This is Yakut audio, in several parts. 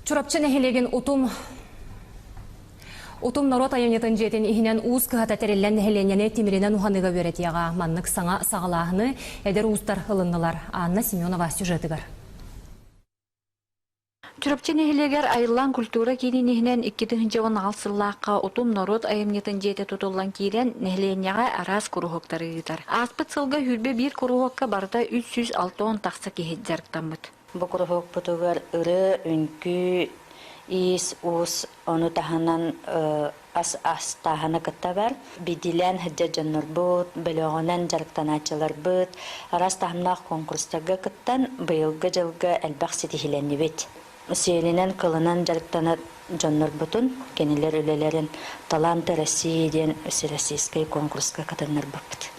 Чурапчы нэһилиэгин Утум Утум норуот айымньытын дьиэтин иһинэн уус кыһата тэриллэн нэһилиэнньэни тимиринэн уһаныыга үөрэтиэҕэ. Маннык саҥа саҕалааһыны эдэр уустар ылыннылар. Анна Семенова сюжетыгар. Чурапчы нэһилиэгэр Айыллаан культура киинин иһинэн 2016 сыллаахха Утум норуот айымньытын дьиэтэ тутуллан киирэн, нэһилиэнньэҕэ араас куруһуоктары ыытар. Ааспыт сылга 21 куруһуокка барыта 360 тахса киһи дьарыктаммыт. Бу куруһуокпутугар ырыа, үҥкүү, иис-уус, ону таһынан ас астааһына кытта бар. Биирдиилээн сылдьар дьоннорбут, бөлөҕүнэн дьарыктанааччыларбыт араас таһымнаах конкурстарга кыттан, быйылгы дьылга элбэх ситиһиилэннибит. Сиэлинэн, кылынан дьарыктанар дьоннорбутун, кинилэр үлэлэрин «Таланты России» диэн всероссийскай конкурска кытыннарбыппыт.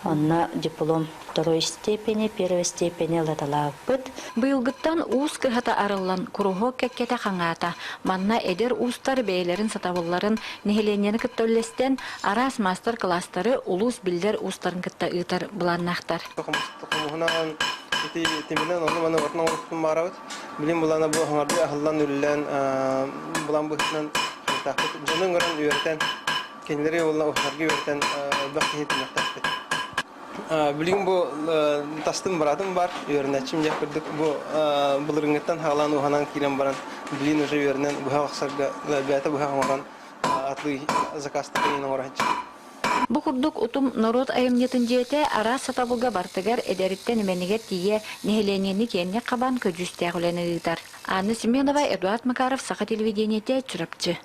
Онно диплом второй степени, первой степени ылаталаабыппыт. Быйылгыттан уус кыһата арыллан, куруһуок кэккэтэ хаҥаата. Манна эдэр уустар бэйэлэрин сатабылларын нэһилиэнньэни кытта үллэстэн, араас маастар-кылаастары улуус биллэр уустарын кытта ыытар былааннаахтар. Хомуһунан ити тимиринэн ону-маны отун оҥорбуппун баарабыт. Билим былаана бу хаҥардыы аһыллан үллэн былаан быһыытынан дьону ыҥыран үөрэтэн Кинилэри уонна уһунарга үөрэтэн элбэх киһи түмүөхтээхпит. Билигин бу тастым быраатым бар, үөрэнээччим диэх курдук бу былырыҥҥыттан хаалаан уһанан киирэн баран билигин уже үөрэнэн быһа охсорго бэйэтэ быһа оҥорон атлыы заказтарын оҥоро сылдьар. Бу курдук Утум норуот айымньытын дьиэтэ араас сатабылга бартыгар эдэриттэн эмэнигэр тиийэ нэһилиэнньэни киэҥник хабан көдьүүстээх үлэни ыытар. Анна Семенова, Эдуард Макаров, Саха телевидениетэ, Чурапчы.